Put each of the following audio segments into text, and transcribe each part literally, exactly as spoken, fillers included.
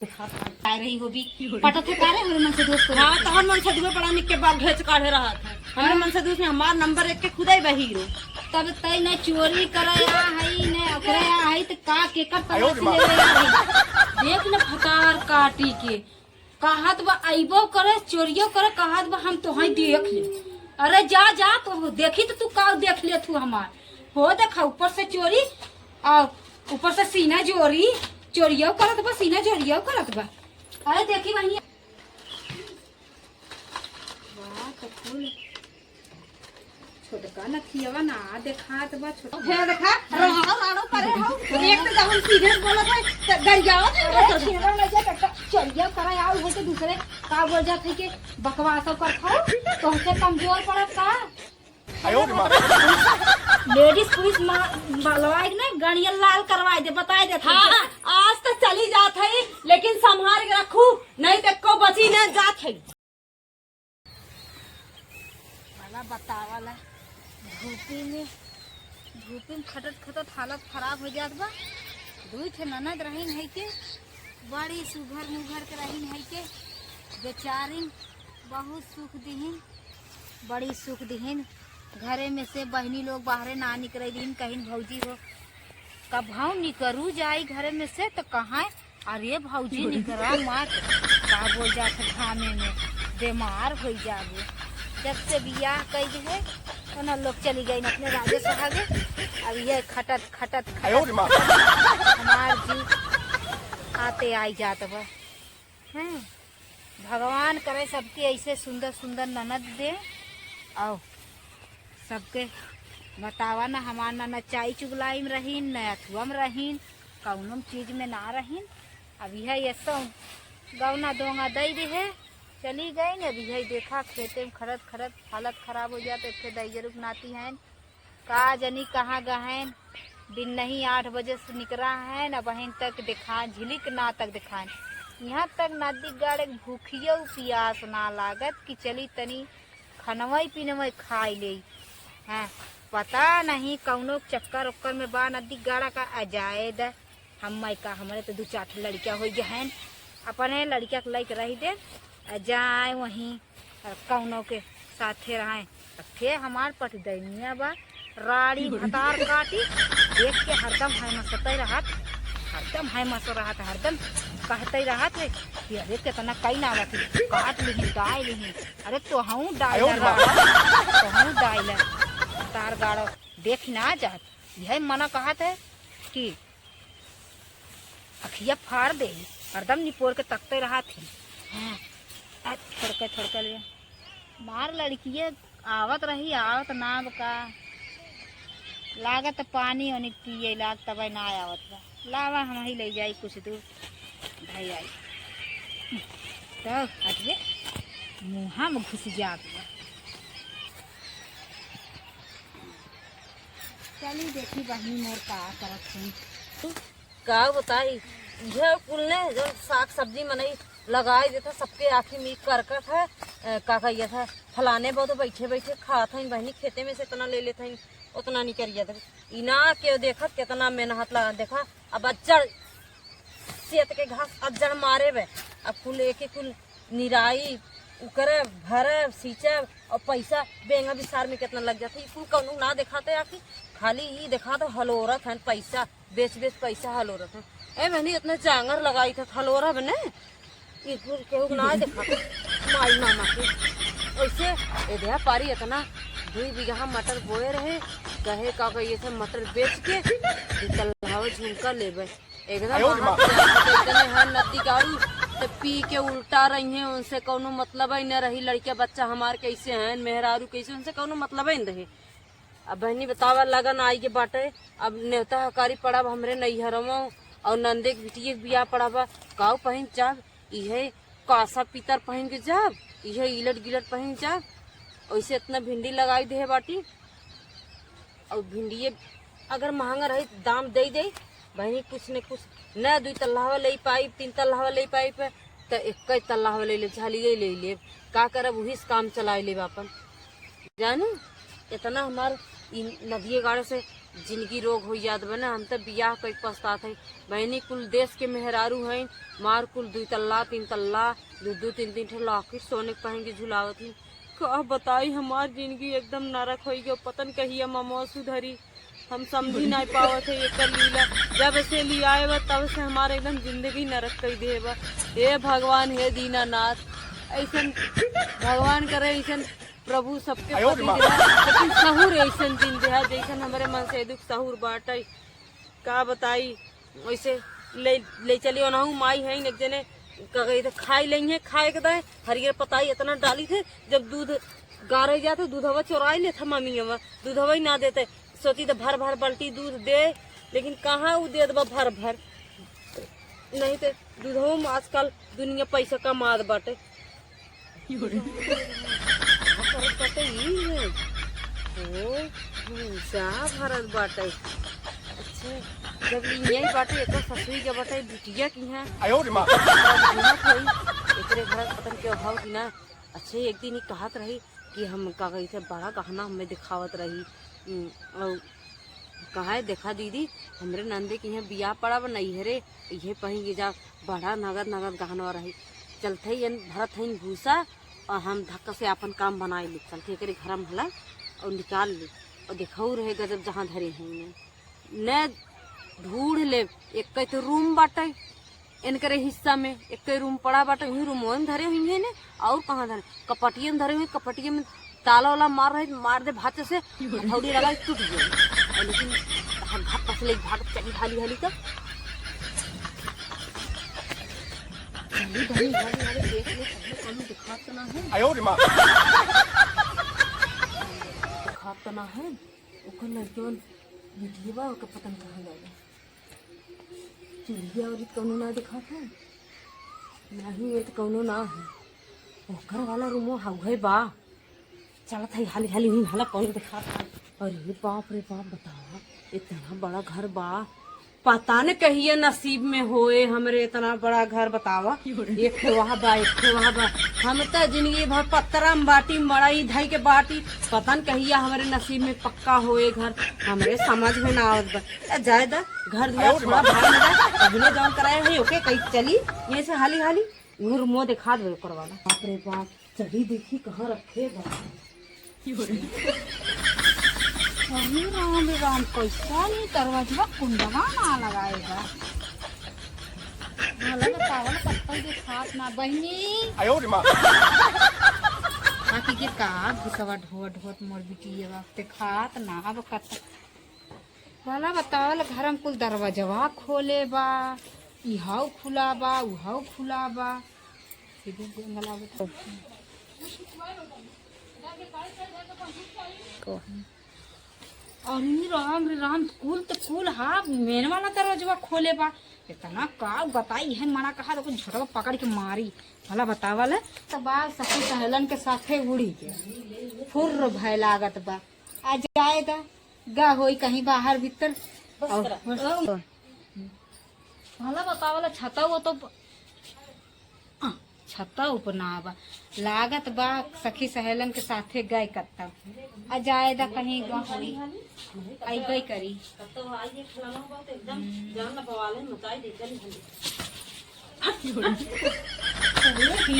आए रही होबी। पटत है का रे, हमरे मन से दोस्त को हाँ, रखे। तो हम मन से दुए बड़ा निक के बाल घेच काढ़े रहत है। हमरे हाँ। मन से दोस्त में हमार नंबर एक के खुदाई बा हीरो। तब तई न चोरी करे आ हई, न ओकरे आ हई, त का केकर आयो रे तलाशी माँ। लेवे आ हई? देख न फटार काटी के। कहत बा अइबो करे, चोरियो करे, कहत बा हम तोहई देख ले। अरे जा, जा, तो देखी तो तू का देख ले तू हमार। हो देखा, ऊपर से चोरी, आ ऊपर से सीना जोरी, चोरियो करत बा, सीना जोरियो करत बा। अरे देखी बहिनी। वाह, तो फूल। छोटका नथियावा ना देखात बा, छोट-, फेर देखा, राड़ो, राड़ो करे हो। एक तो जब हम सीधे से बोलत है, तो गरियावत है, अरे, तो छेड़ा लग जाए, तो चलिया करा, आओ, हो तो दूसरे का बोल जात है कि बकवास कर खाओ, तो हमसे कमजोर पड़त का? आयो रे माँ। लेडीज पुलिस मा-, बलवाए के ना, गड़िया लाल करवाए दे, बताए दे। हाँ, हाँ, आज तो चली जात है, लेकिन संभाल के रखू, नहीं तो को बची न जात है। वाला बतावा ला, धूपी में, धूपी में खटत खटत हालत खराब हो जात बा। दुई ठे ननद रहीन है के, बड़ी सुघर मुघर के रहीन है के, बेचारिन बहुत सुख दिहिन, बड़ी सुख दिहिन। घरे में से बहिनी लोग बाहरे ना निकरे दिहिन, कहिन भौजी हो, कबहू निकरू जाई घरे में से तो कहाँ अरे भौजी निकरा मत, का बोल जात है घामे में, बीमार होई जाबू। जब से बियाह कई है, तो ना लोग चली गई अपने राजे सुहागे। अब ये खटत, खटत, आयो रे माँ। खटत, हमार जी आते आई जात बा। हैं? भगवान करे सबके ऐसे सुंदर, सुंदर ननद दे। आओ, सबके बतावा ना, हमार ना, ना चाई चुगलाई में रहीन, ना अथुआ में रहीन, कौनो चीज में ना रहीन। अब यह ये सब गौना दोंगा दई दिहे, चली गई न। अब यही देखा खेते में खरत खरत हालत खराब हो जात। एक ठे दई जरूर नाती हैं, का जनी कहाँ गहन, दिन नहीं आठ बजे से निकरा हैं, न बहिन तक देखा, झिलिक ना तक देखाएन। यहाँ तक नदी गाड़े के भूखियो पियास ना लागत कि चली तनी खनवई पिनवई खाई लेई। हाँ, पता नहीं कौनो चक्कर ओक्कर में बा नदी गाड़ा का, आ जाए द। हम माई का, हमरे तो दू चार ठे लड़किया होई गहन, अपने लड़किया के लइके रही दे, आ जाए वहीं, और कौनो के साथे रहे। अब थे हमार पटदैनिया बा, राड़ी भतार काटी, देख के हरदम है मसतई रहत, हरदम है मसो रहत, हरदम कहतई रहत है कि अरे केतना कई ना आवत है, काट लिहिन, डाय लिहिन। अरे तोहू डाय आयो रे माँ। तोहू डाय भतार गाड़ो, देख ना जात। यह मना कहत है कि अखिया फाड़ दे, हरदम निपोर के तकते रहत ही। हाँ, आ, थोड़के, थोड़के ले। मार लड़किए आवत रही, आवत ना अब का। लागत पानी ओनी पिए लाग, तबे ना आवत बा। लावा हम ही ले जाई कुछ दूर, भाई आई। तो हटिए, मुँहा में घुस जात बा। चली देखी बहिनी मोर का करत हई। का बताई, इहे कुल ने जौन साग सब्जी मनई लगाई देता, सबके आँखी में करकत है। अ, का कहिया था, फलाने बहुत बैठे बैठे खात हईन बहिनी, खेते में से इतना ले लेत हईन, उतना निकरिया था। ई ना केहू देखत, कितना मेहनत लगा। देखा, अब अज्जड़ सेत के घास अज्जड़ मारे बे, अब कुल एक एक कुल निराई, उकरे, भरे, सींचे, और पैसा बेंगा बिसार में कितना लग जाता। ई कुल कौनो ना देखाते आखिर, खाली ई देखाते हलोरत हन पैसा। बेच बेच पैसा हलोरत है। ए बहनी, इतना जांगर लगाई था हलोरा बने, ई कुल केहू ना देखा। माई मामा के ऐसे ए देहा पारी इतना दुई बीघा मटर बोए रहे, कहे का कहिए से मटर बेच के दू तल्ला झुमका लेबे। एकदम आयो रे माँ। इतने हैं नदी गाड़ू, तो पी के उल्टा रही हैं, उनसे कौनो मतलब ही न रही। लड़के बच्चा हमार कैसे हैं, मेहरारू कैसे, उनसे कौनो मतलब ही न रहे। अब बहनी बतावा, लगन आई के बाटे, अब नेवता हकारी पड़ब हमरे नैहरवा, और नंदे के बिटिये के बियाह पड़ब, काऊ पहिन जाब, इहे कासा पीतर पहिन के जाब, इहे इलट गिलट पहिन जाब। ओइसे इतना भिंडी लगाई देहे बाटी, और भिंडिये अगर महंगा रही, दाम दे दे बहनी, कुछ न कुछ, न दुई तल्लावा ले पाइब, तीन तल्लावा ले पाइब, त एक तल्लावा ले ले, झालिये ले ले, का करब, वही से काम चलाए लेब अपन। जानू, इतना हमार ई नदिये गाड़े से जिनगी रोग होइ जात बा ना, हम त बियाह कइ के पछतात हई। बहिनी कुल देश के मेहरारू हईन, मार कुल दुइ तल्ला, तीन तल्ला, दू दू तीन तीन ठे लॉकेट सोने के पहिन के झुलावत हईन। का बताई, हमार जिनगी एकदम नरक होइ गयो। पता न कहिया ममो सुधरी, हम समझी नाहीं पावत है एकर लीला। जब से लियाए बा तब से हमार एकदम जिंदगी नरक कइ दे बा। हे भगवान, हे दीनानाथ, ऐसन भगवान करे, ऐसन प्रभु सबके पति देहा, लेकिन सहूर ऐसन दिन देहा, जैसन हमरे मन से दुख सहूर बाटे। का बताई, वैसे ले, ले चली ओनहु माई है, एक जने का कही थे, खाई लेंगे, खाए के दाए, हरियर पताई इतना डाली थे, जब दूध गारे जाते, दूधवा चोराई लेते, मामी हमार दूधवा ही ना देते, सोची तो भर भर बाल्टी दूध दे, लेकिन कहाँ उ दे देबा भर भर, नहीं तो दूधवा में आजकल दुनिया पैसा कमात बाटे। का करत बाटे ई है? ओ, भूसा भरत बाटे। अच्छा, जब ई यही बाटे, एकर ससुई के बाटे, बिटिया की है। आयो रे माँ। घूमत होई, एकरे घर पतन के अभाव की ना। अच्छा, एक दिन ई कहत रही कि हम का कही थे, बड़ा गहना हमें दिखावत रही। उम, और कहा है, "देखा दीदी, हमरे नंदे के यहाँ बियाह पड़ा बा, नैहरे, इहे पहिन के जा, बड़ा नगद नगद गहनवा रही।" चलते ही एन भरत हईन भूसा और हम धक्का से आपन काम बनाए ली। चलते एकरे घर में हला और निकाल ली और देखऊ रहे गजब जहाँ धरे हैं इन्हें। न ढूंढ ले, एक तो रूम बाटे, इनकरे हिस्सा में एक्के रूम पड़ा बाटे, वही रूम में धरे हुई है ने, और कहाँ धरे, कपटिए में धरे हुई, कपटिए में ताला वाला मार रहे, मार दे भाचे से, हथौड़ी लगा टूट गया। और लेकिन हम भाग पस ले भाग चली हाली हाली का। चली बनी हाली हाली देख ले, कहीं कौनो दिखात तो ना है। आयो रे माँ। दिखात तो ना है, ओकर लड़के वाले बिटिया बा, ओकर पता न कहाँ गए। चूल्हिया और कौनो ना दिखात है, नहीं ये तो कौनो ना है। ओकर वाला रूमो हउहे बा। चलत है हाली हाली, हुई हला कौनो दिखात है। अरे बाप रे बाप, बतावा, इतना बड़ा घर बा, पता न कहिए नसीब में होए हमरे इतना बड़ा घर, बतावा। एक ठे वहाँ बा, एक ठे वहाँ बा। हम त जिंदगी भर पत्तरा में बाटी, मड़ई धई के बाटी, पता न कहिया हमरे नसीब में पक्का होए घर। हमरे समझ में ना आवत बा। ए, जाए दा, घर दुआर छोड़ा, भाग में जा। पहले जौन कराए है, ओके कही चली, ये से हाली हाली। उहर मुँह देखा दे ओकर वाला। बाप रे बाप, चढ़ी देखी कहाँ रखे बा। अरे राम रे राम, कैसा नहीं दरवाजा कुंडवा ना लगाए बा। भला बतावल कत्तौ देखात ना बहिनी। आयो रे माँ। बाकी के का भूसवा ढोत ढोत मोर बिटिया बा, देखात ना अब कत्तौ। भला बतावल घर में कुल दरवाजवा खोले बा, इहाऊ खुला बा, उहाऊ खुला बा। सीधे जंगल आवत। अरे राम रे राम, कुल त कुल हा, मेन वाला दरवाजवा खोले बा। इतना का बताई, इहन मना कहा तो कुछ झोटवा पकड़ के मारी। भला बतावल त बा, सखी सहेलन के साथे उड़ी के फुर्र भय लागत बा। आ जाए दा, गा होई कहीं बाहर भीतर। बस और करा। बस। भला बतावल छतवा तो ब-, आ, छतवा ऊपर ना बा। लागत बा सखी सहेलन के साथे गए कत्ता। आ जाए दा कहीं गा होई। अइबे करी। कत्ता आई है फलाना बा तो एकदम हम्म। जान ना बवाले मचाई दे चल हम।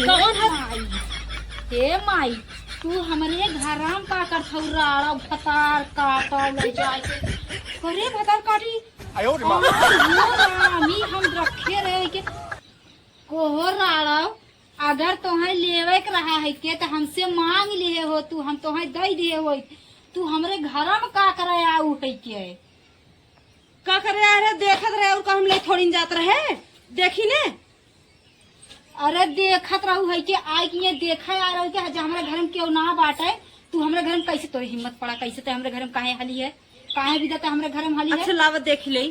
कौन है? माई, हे माई, तू हमरे घरा में का करत हऊ? राड़ा भतार काटा ले जाए के। करे भतार काटी। आयो रे माँ। आयो राम, ई हम रखे रहे के। कोहो राड़ा, अगर तोहे लेवे के रहा है के, त हमसे मांग लिहे हो तू, हम तोहे दई दिहे होई। तू हमरे घरा में का करे आऊ है के? का करे आ रहे, देखत रहे, और का हम ले थोड़ी न जात रहे, देखी ने। अरे देखत रहू है कि आइ के ये देखा आ रहू कि जे हमरे घर में केहू ना बाटे, तू हमरे घर में कैसे तोरी हिम्मत पड़ा, कैसे ते हमरे घर में काहे हली है, काहे बिदा ते हमरे घर में हली है? अच्छा लावा देख ले।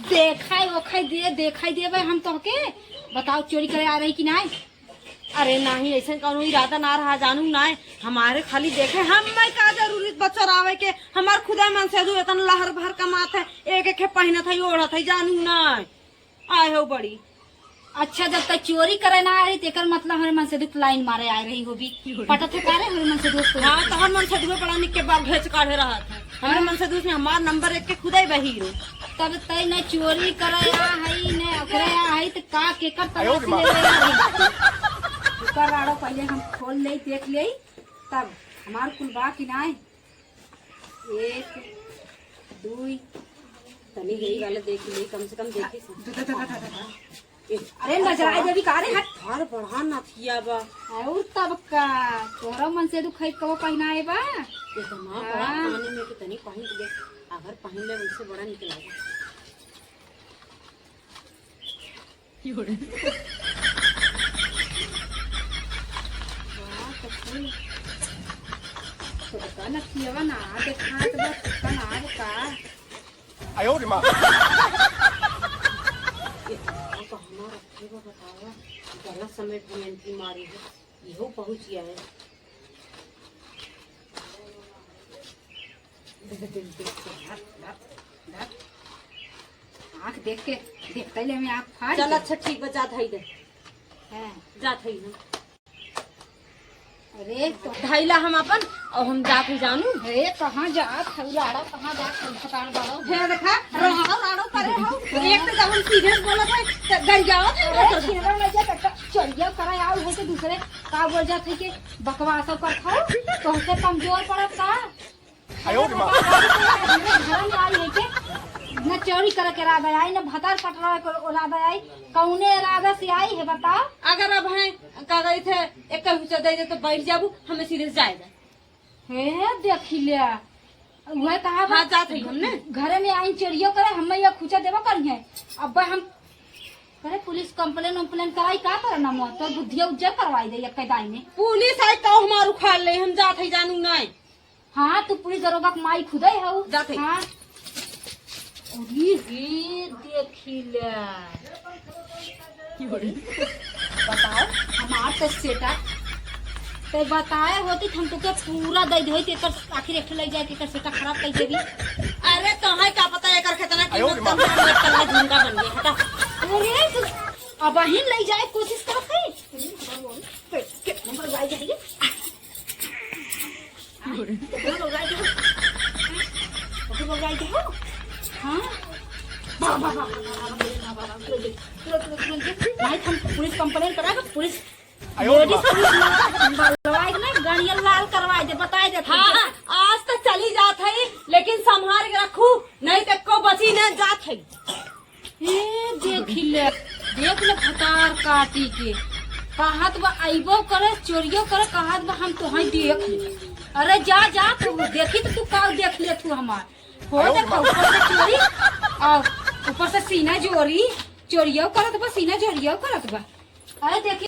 देखाई ओखाई दे, देखाई देबे हम तोहके, बताओ चोरी करे आ रही कि नाय? अरे नाही, ऐसन कौनो इरादा ना रहा, जानू नाय। हमारे खाली देखे, हमें का जरूरत बा चोरावे के? हमार खुदा मन से दू एतन लहर भर कमात है, एक एक के पहिनत है, ओढ़त है, जानू नाय। आए हो बड़ी। अच्छा, जब तक चोरी करे ना आई, तेकर मतलब हमरे मनसेधू line मारे आए रही होबी। पटत है का रे हमरे मनसेधू को? हाँ, तो हम मनसेधू बड़ा निक के बाल घेच काढ़े रहत है। हमरे हाँ। मनसेधू से हमार नंबर एक के खुदे बही रो। तब तई न चोरी करे आ हई, न ओकरे आ हई, त का केकर तलाशी ले रही? ओकर राड़ो पहले हम खोल लेई, देख लेई, तब हमार कुल बा कि नाय। एक, दुई, तनी यही वाला देख ले, कम से कम देखी से। अरे, नजराए देवी का रे, हट। हर बड़ा नथिया बा। और तब का, तोहरा मनसेधू खरीद कबो पहिनाए बा? इतना बड़ा हाँ। कान में के तनी पहिन ले, अगर पहिन ले, वैसे बड़ा निकला। वाह, तो फूल। छोटका नथियवा ना देखात बा, छोटका ना बा का? आयो रे माँ। ये तो हमारा रखे बा, बतावा। गला समेत हम entry मारी है, इहो पहुँच गया है। आँख देख के, देखते ले हमें आँख फाड़ चल, दे। अच्छा, ठीक बा, जात हई दे। हाँ। जात हई हम। अरे, तो धइला हम अपन, और हम जात ही जानू। अरे, कहाँ जात है, राड़ा कहाँ जात है, फटाक डालो। हे देखा, राड़ो, राड़ो करे हो। एक तो जब हम serious बोलत है, तो गरियावत है, अरे, तो छेड़ा लग जाता, तो चोरिया करे आओ, हो तो दूसरे का बोल जात है कि बकवास कर खाओ, तो हमसे कमजोर पड़त का? आयो रे माँ। घर में आई है के? न चोरी करे के इरादा आई, न भतार पटरा के इरादा आई, कौने इरादा से आई है बताओ? अगर अब हैं, का कहत है, एक हुचा दे दे तो बैठ जाबू, हमें सीधे जाए दे। हे, देखी ले। वह कहा बा, हाँ, जात है हमने। घरे में आई चोरियो करे, हमें ये खुचा देबो करी है। अब हम करे पुलिस complain उम्प्लेन कराई का करना मत, तो बुद्धिया उज्जर करवाई दे एक दाई में। पुलिस आई तो हमार उखाड़ ले, हम जात है जानू नहीं। हाँ, तू पुलिस दरोगा के माई खुदे हऊ। जात हई। हाँ। अरे रे, देखी ले। बताओ, हमार तो सेटा। ते बताए होती, हम तोके पूरा दे देई, एकर आखिर एक ठो ले जाए के एकर सेटा खराब कर देबी। अरे, तोहे का पता एकर कितना आयो रे कीमत माँ। कम है, हम एक कल्ला झुमका बन गए, हटा। अरे, तू अबहिन ले जाए कोशिश करत है। अरे, हमार बहन, के, के, नंबर लाई जाएगी। ओकरे बउराई के हो? ओकरे बउराई के हो? हाँ? वाह, वाह, वाह। तुरंत, तुरंत, तुरंत, तुरंत। नहीं, हम पुलिस complain करा के पुलिस, आयो body रे service में बलवाई के ना, गड़िया लाल करवाई दे, बताई दे। हाँ, हाँ, आज तो चली जात है, लेकिन संभाल के रखू, नहीं तो को बची न जात है। ए, देखी ले, देख ले भतार काटी के। कहत बा अइबो करे, चोरियो करे, कहत बा हम तोहई देख ले। अरे जा, जा, तू देखी तो तू का देख ले तू हमार। हो आयो देखा, माँ। ऊपर से चोरी, आ, ऊपर से सीना जोरी, चोरियो करत बा, सीना जोरियो करत बा। अरे देखी